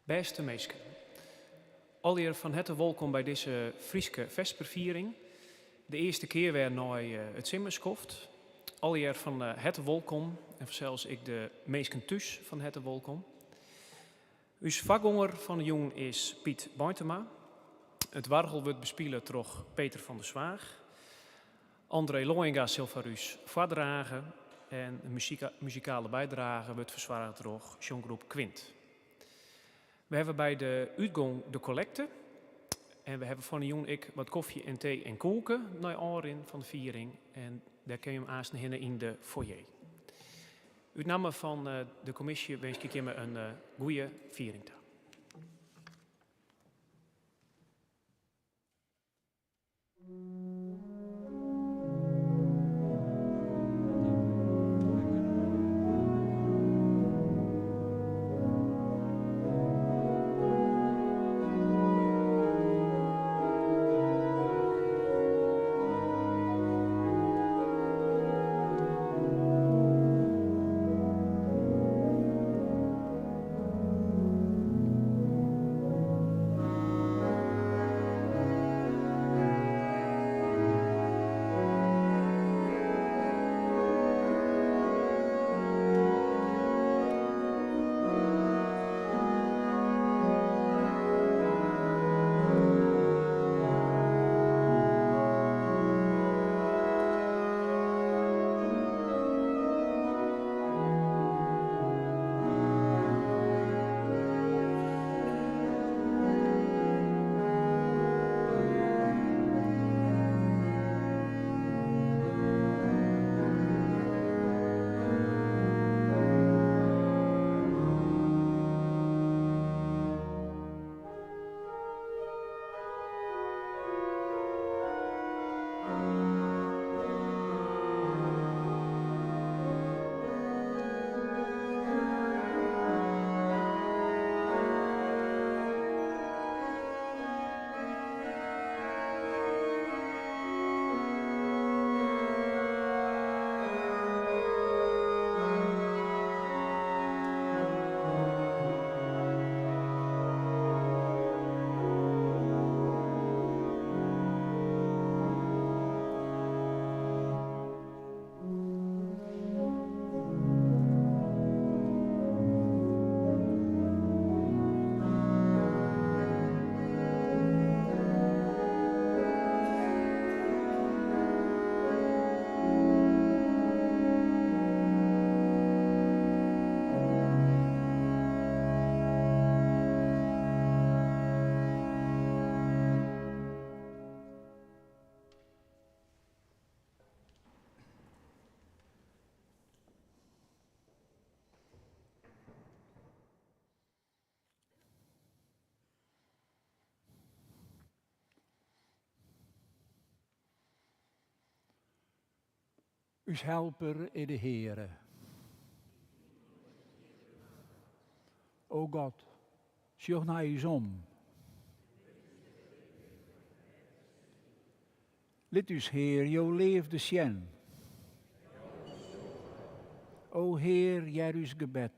Bêste minsken, allegear fan herte wolkom by dizze Fryske Fesperfiering. De earste kear wer nei it simmerskoft. Allegear fan herte wolkom en fansels ek de minsken thús fan herte wolkom. Us foargonger fan de jûn is Piet Beintema. It oargel wurdt bespile troch Peter van der Zwaag. André Looijenga sil foar ús foardrage en de muzikale bydrage wurdt fersoarge troch sjonggroep Kwint. We hawwe by de útgong de kollekte en we hawwe fan 'e jûn ek wat kofje en tee en koeke nei ôfrin fan de fiering en dêr kinne jim aansten hinne yn de foyer. Ut namme fan de kommisje winskje ik jimme in goede fiering ta. Us helper is de Heare. O God. Sjoch nei ús om. Lit ús, Hear, jo leafde sjen. O Hear, hear ús gebed.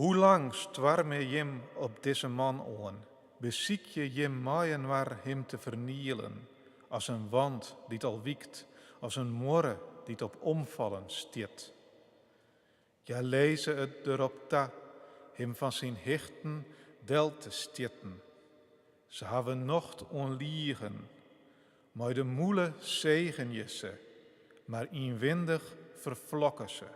Hoe lang stoarmje jim op dizze man oan, besykje jim mei-inoar him te fernielen, as in wand dy't al wykt, as in muorre dy't op omfallen stiet? Hja lizze it derop ta him fan syn hichten del te stjitten. Se hawwe nocht oan ligen. Mei de mûle segenje se, mar ynwindich ferflokke se.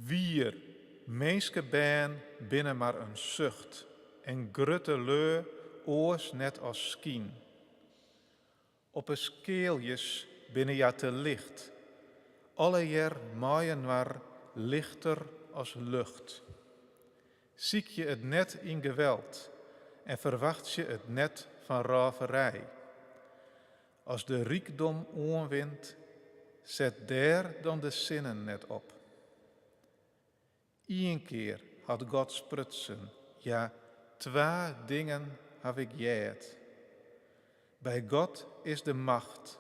Wier, minskebern binne mar in sucht en grutte lju oars net as skyn. Op 'e skealjes binne hja te licht, allegear mei-inoar lichter as lucht. Sykje it net yn geweld en ferwachtsje it net fan rôverij. As de rykdom oanwint, set dêr dan de sinnen net op. Ien kear hat God sprutsen, ja, twa dingen haw ik heard. By God is de macht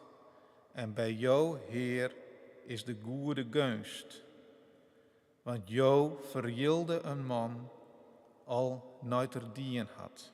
en by Jo, Hear, is de goede geunst. Want Jo ferjilde in man al nei't er dien hat.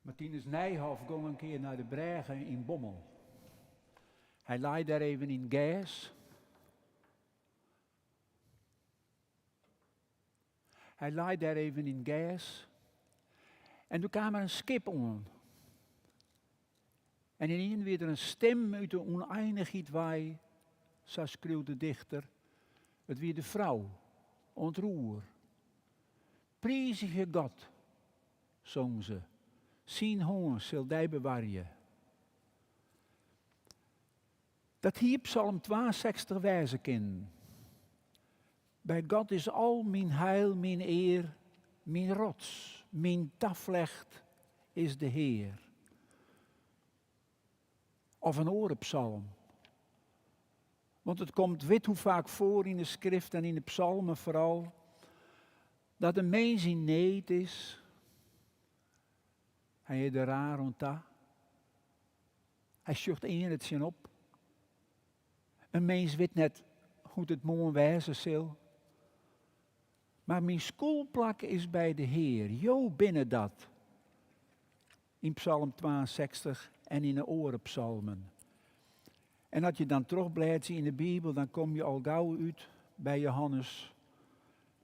Martinus Nijhoff gong in kear nei de brêge yn Bommel. Hy lei dêr even yn it gers. Hy lei dêr even yn it gers en doe kaam der in skip oan. En ynienen wie der in stim út de ûneinichheid wei, sa skriuwt de dichter. It wie de frou oan it roer. Priizgje God, song se, syn hân sil dy bewarje. Dat hie Psalm 62 wêze kinnen. By God is al myn heil, myn ear, myn rots, myn taflecht is de Hear. Of in oare psalm. Want it komt wit hoe faak foar yn de skrift en yn de psalmen foaral, dat in mins yn need is. Hy is der raar oan ta. Hy sjocht earne tsjinop. In mins wit net hoe't it moarn wêze sil. Mar myn skûlplak is by de Hear, Jo binne dat. Yn Psalm 62 en yn 'e oare psalmen. En as je dan trochblêdzje yn 'e Bibel, dan komme je al gau út by Johannes,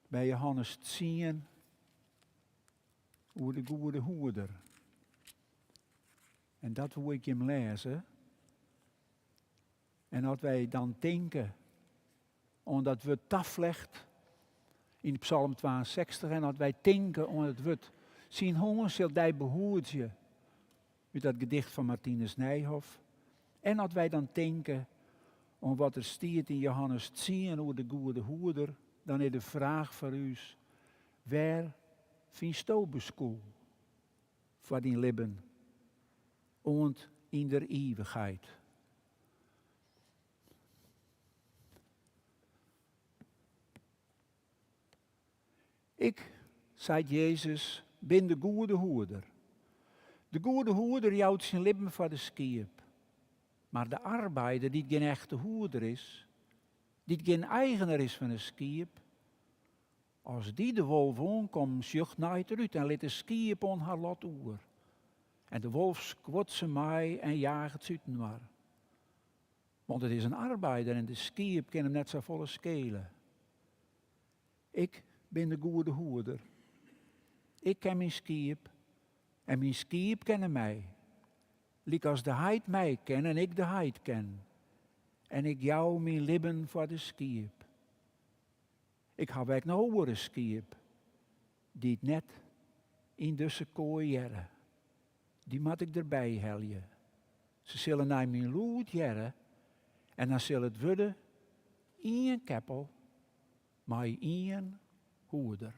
by Johannes 10 oer de goede hoeder. En dat woe ik jim lêze. En as wy dan tinke oan dat wurd taflecht yn Psalm 62 en as wy tinke oan it wurd syn hân sil dy behoedzje út dat gedicht fan Martinus Nijhoff en as wy dan tinke oan wat der stiet yn Johannes 10 oer de goede hoeder, dan is de fraach foar ús, wêr fynsto beskûl foar dyn libben oant yn der ivichheid? Ik, seit Jezus, bin de goede hoeder. De goede hoeder jout syn libben foar de skiep. Mar de arbeider dy't gjin echte hoeder is, dy't gjin eigener is fan 'e skiep, as dy de wolf oankommen sjocht, naait er út en lit de skiep oan har lot oer. En de wolf skuort se mei en jaget se útinoar. Want it is in arbeider en de skiep kin him net safolle skele. Ik bin de goede hoeder. Ik ken myn skiep en myn skiep kenne my. Lykas de heit my ken en ik de heit ken. En ik jou myn libben foar de skiep. Ik haw ek noch oare skiep dy't net yn dizze koai hearre. Dy moat ik derby helje. Se sille nei myn lûd hearre en dan sil it wurde ien keppel mei ien hoeder.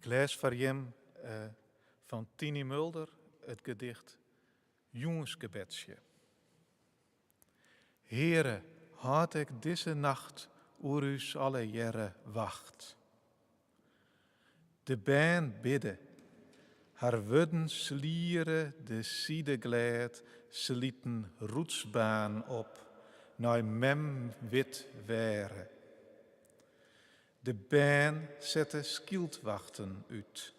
Ik lês foar jim fan Tiny Mulder it gedicht Jûnsgebedsje. Heare, hâld ek dizze nacht oer ús allegearre wacht. De bern bidde, har wurden sliere de sideglêd sliten rotsbaan op nei mem wit wêre. De bern sette skyldwachten út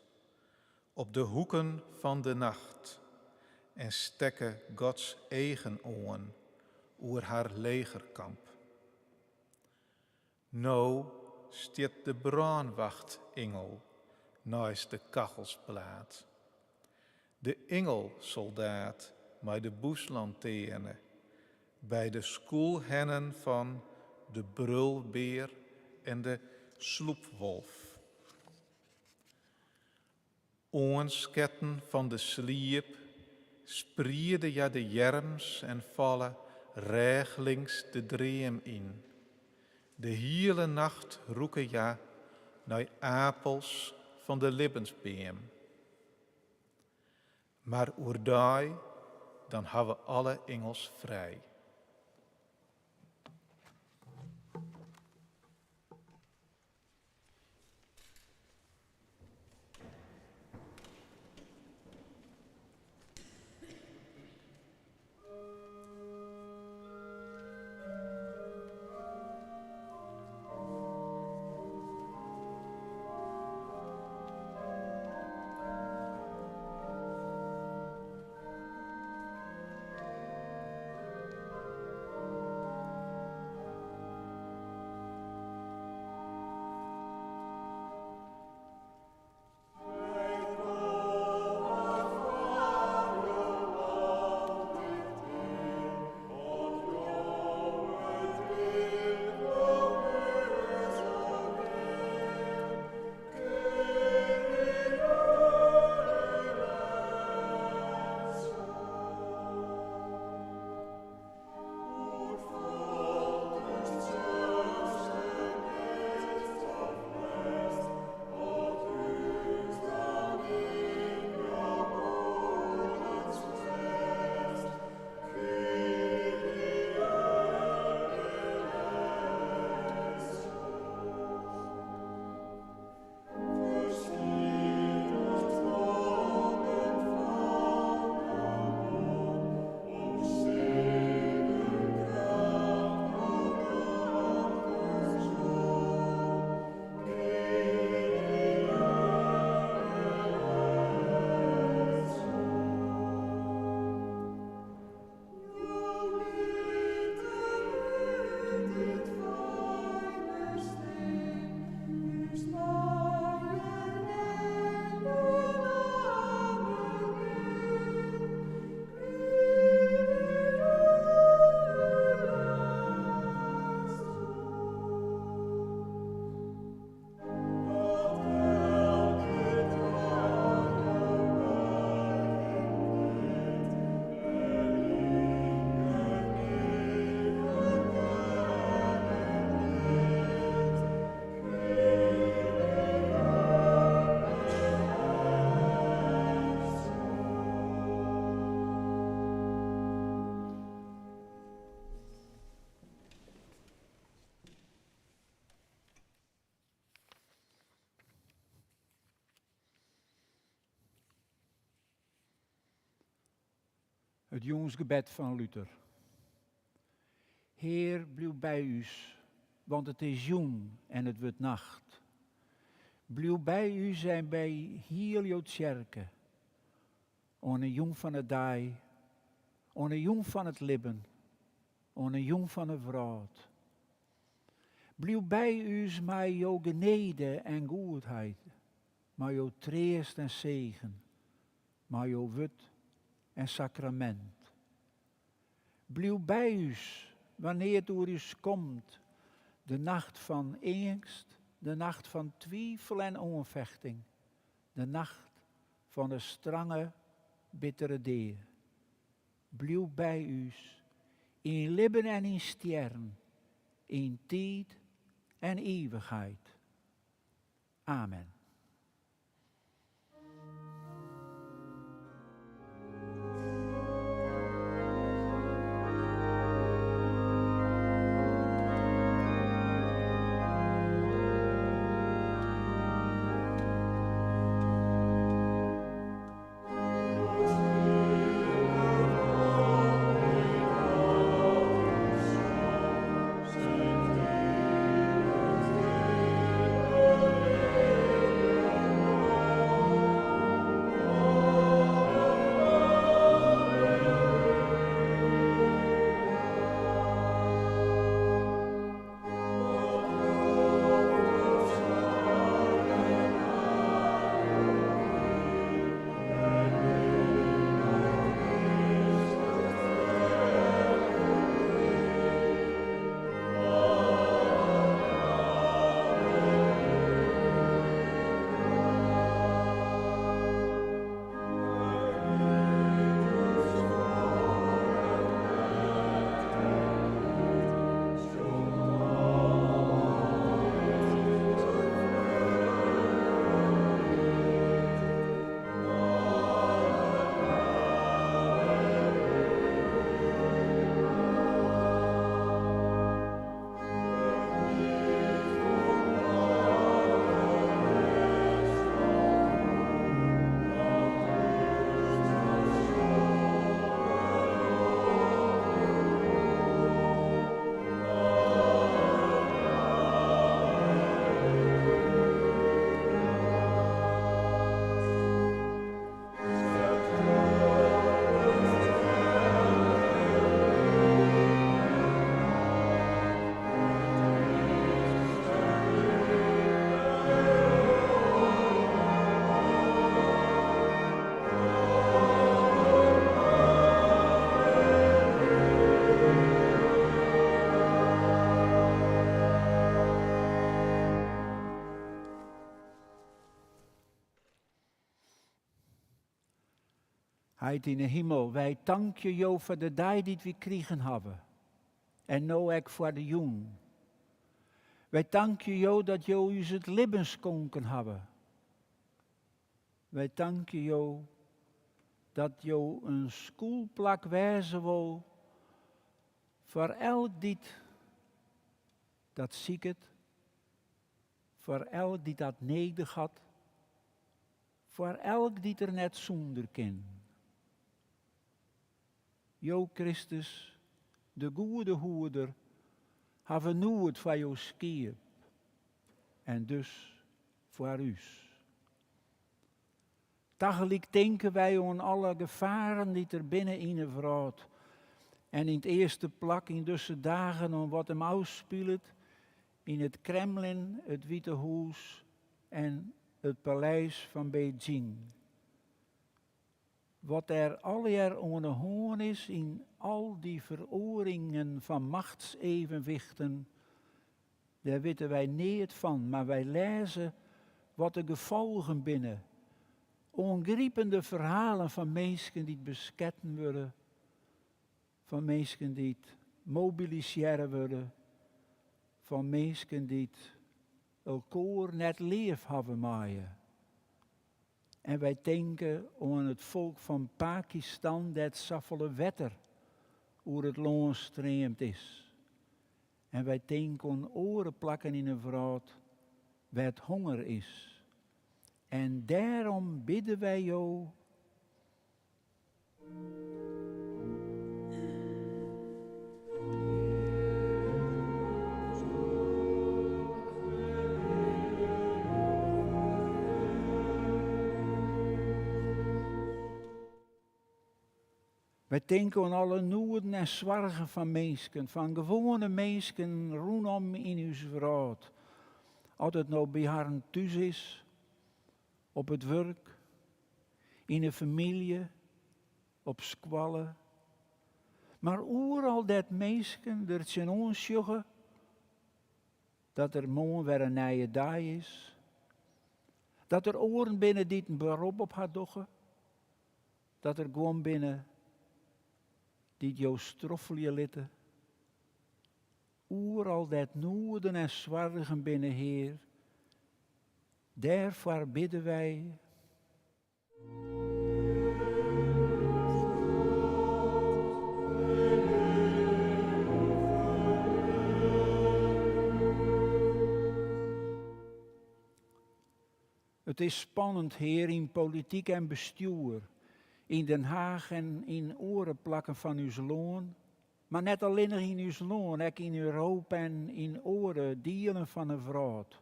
op de hoeken fan de nacht en stekke Gods eagen oan oer har legerkamp. No stiet de brânwachtingel neist de kachelsplaat. De ingelsoldaat mei de bûslantearne by de skûlhennen fan de brulbear en de slûpwolf. Oansketten fan de sliep spriede hja de earms en falle rêchlings de dream yn. De hiele nacht rûke hja nei apels fan de libbensbeam. Mar oerdei, dan hawwe alle ingels frij. It jûnsgebed fan Luther. Hear, bliuw by ús, want it is jûn en it wurdt nacht. Bliuw by ús en by hiel jo tsjerke. Oan 'e jûn fan 'e dei, oan 'e jûn fan it libben, oan 'e jûn fan 'e wrâld. Bliuw by ús mei jo genede en goedheid, mei jo treast en segen, mei jo wurd en sakramint. Bliuw by ús wannear't oer ús komt de nacht fan eangst, de nacht fan twifel en oanfechting, de nacht fan 'e strange, bittere dea. Bliuw by ús, yn libben en yn stjerren, yn tiid en ivichheid. Amen. Heit yn 'e himel, wy tankje Jo foar de dei dy't wy krigen hawwe en no ek foar de jûn. Wy tankje Jo dat Jo ús it libben skonken hawwe. Wy tankje Jo dat Jo in skûlplak wêze wol foar elk dy't dat siket, foar elk dy't dat nedich hat, foar elk dy't der net sûnder kin. Jo, Kristus, de goede hoeder, hawwe noed foar jo skiep en dus foar ús. Tagelyk tinke wy oan alle gefaren dy't der binne yn 'e wrâld en yn 't earste plak yn dizze dagen oan wat him ôfspilet yn it Kremlin, it Wite Hûs en it paleis fan Beijing. Wat der allegear oan 'e hân is yn al dy feroaringen fan machtsevenwichten, dêr witte wy neat fan, mar wy lêze wat de gefolgen binne. Oangripende ferhalen fan minsken dy't besketten wurde, fan minsken dy't mobilisearre wurde, fan minsken dy't elkoar net leaf hawwe meie. En wy tinke oan it folk fan Pakistan dêr't safolle wetter oer it lân streamd is. En wy tinke oan oare plakken yn 'e wrâld wêr't honger is. En dêrom bidde wy jo. Wy tinke oan alle noeden en soargen fan minsken, fan gewoane minsken rûnom yn ús wrâld. Oft it no by harren thús is, op it wurk, yn 'e famylje, op skoalle. Mar oeral dêr't minsken der tsjinoan sjogge dat der moarn wer in nije dei is, dat der oaren binne dy't in berop op har dogge, dat der guon binne dy't jo stroffelje litte. Oeral dêr't noeden en soargen binne, Hear, dêrfoar bidde wy. It is spannend, Hear, yn polityk en bestjoer, yn Den Haach en yn oare plakken fan ús lân, mar net allinnich yn ús lân, ek yn Europa en yn oare dielen fan 'e wrâld.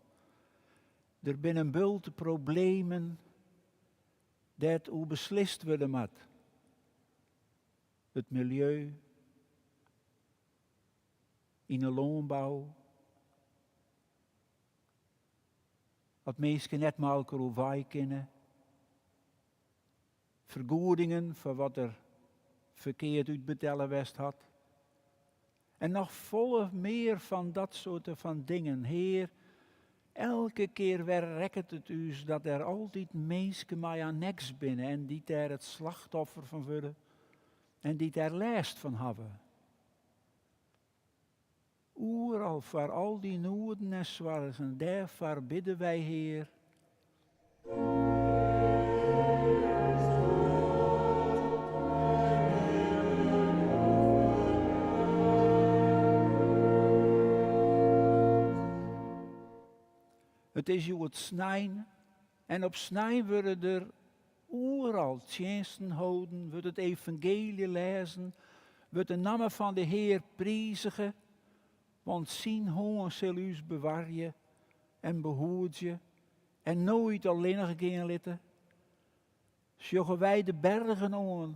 Der binne in bulte problemen dêr't oer beslist wurde moat. It miljeu, yn 'e lânbou, At minsken net mei elkoar oerwei kinne. Fergoedingen foar wat der ferkeard útbetelle west hat. En noch folle mear fan dat soarte fan dingen. Hear, elke kear wer rekket it ús dat der altyd minsken mei anneks binne en dy't dêr it slachtoffer fan wurde en dy't dêr lêst fan hawwe. Oeral foar al dy noeden en soargen, dêrfoar bidde wy, Hear. It is hjoed snein en op snein wurde der Oeral tsjinsten holden, wurdt it evangeelje lêzen, wurdt de namme fan de Hear prizige, want syn hân sil ús bewarje en behoedzje en noait allinnich gean litte. Sjogge wy de bergen oan,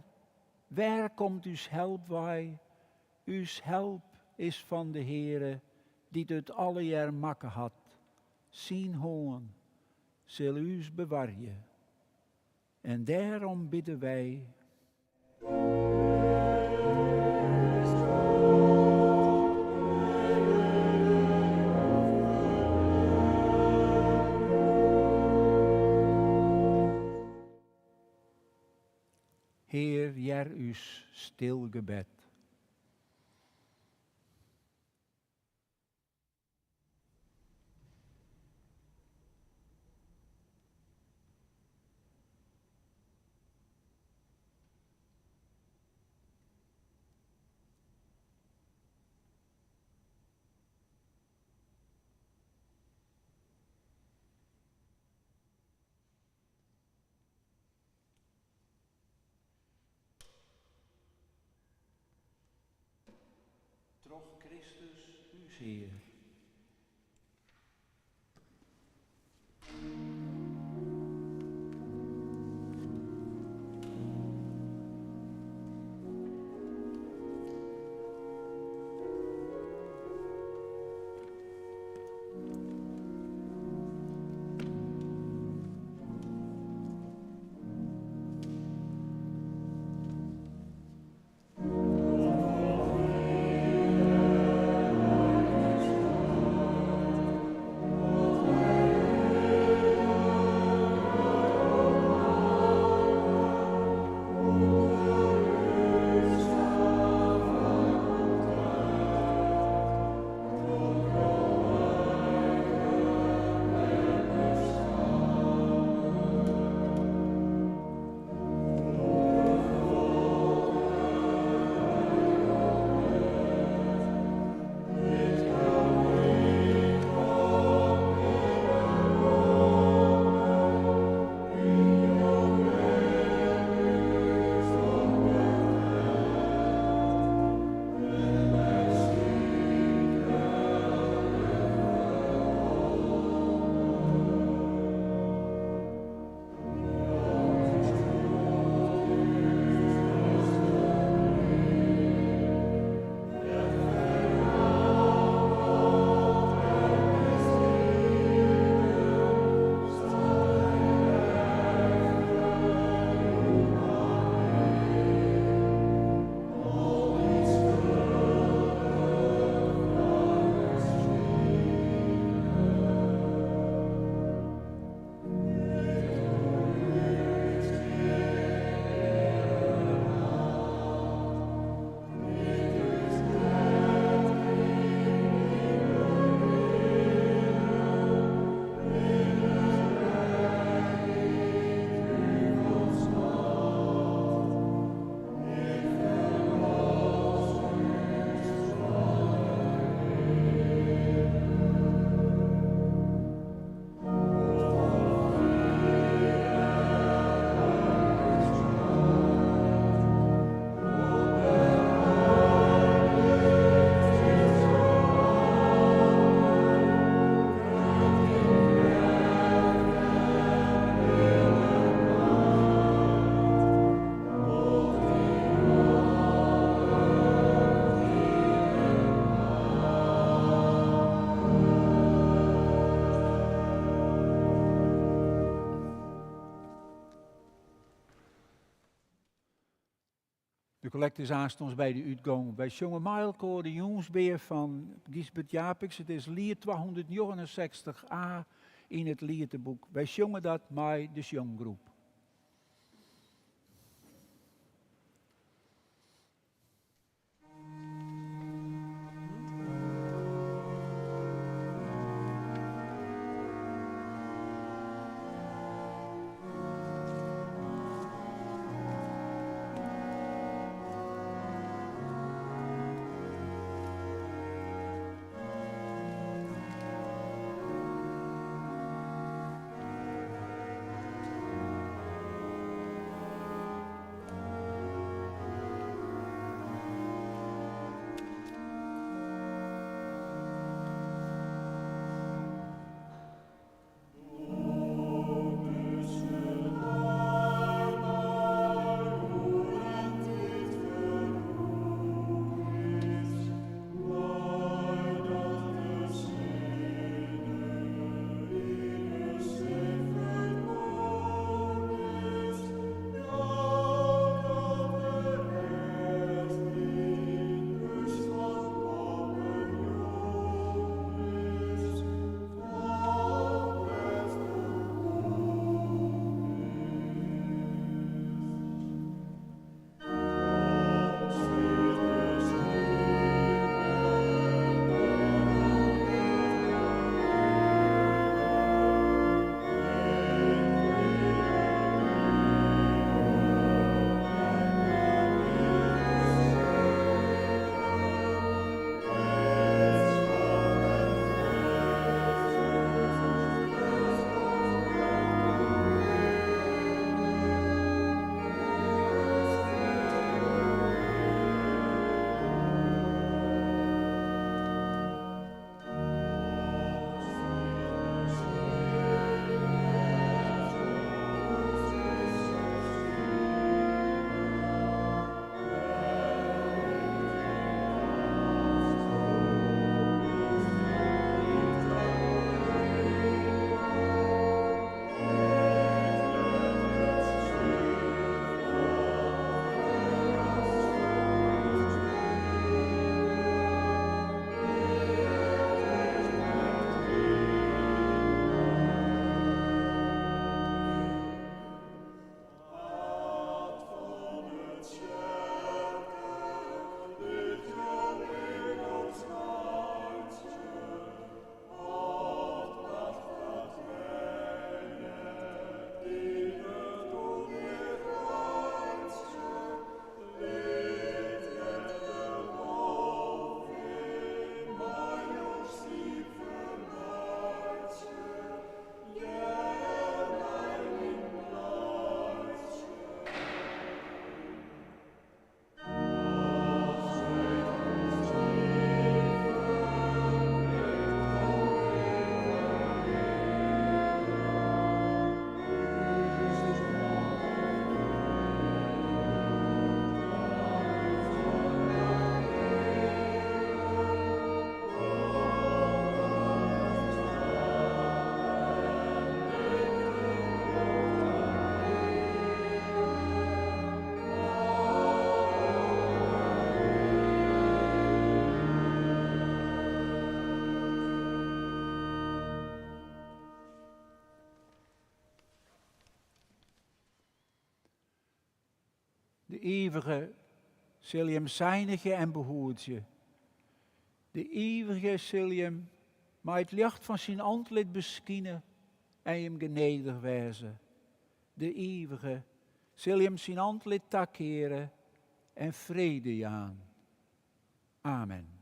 wêr komt ús help wei? Us help is fan de Heare, dy't it allegear makke hat. Syn hân sil ús bewarje. En dêrom bidde wy. Hear. Hear, hear ús stil gebed. Troch Kristus ús Hear. De kollekte is aanst ons by de útgong. Wy sjonge mei elkoar de Jûnsbea fan Gysbert Japicx. It is liet 269a yn it lieteboek. Wy sjonge dat mei de sjonggroep. Ivige sil jim seinigje en behoedzje. De Ivige sil jim mei it ljocht fan syn antlit beskine en jim genedich wêze. De Ivige sil jim syn antlit takeare en frede jaan. Amen.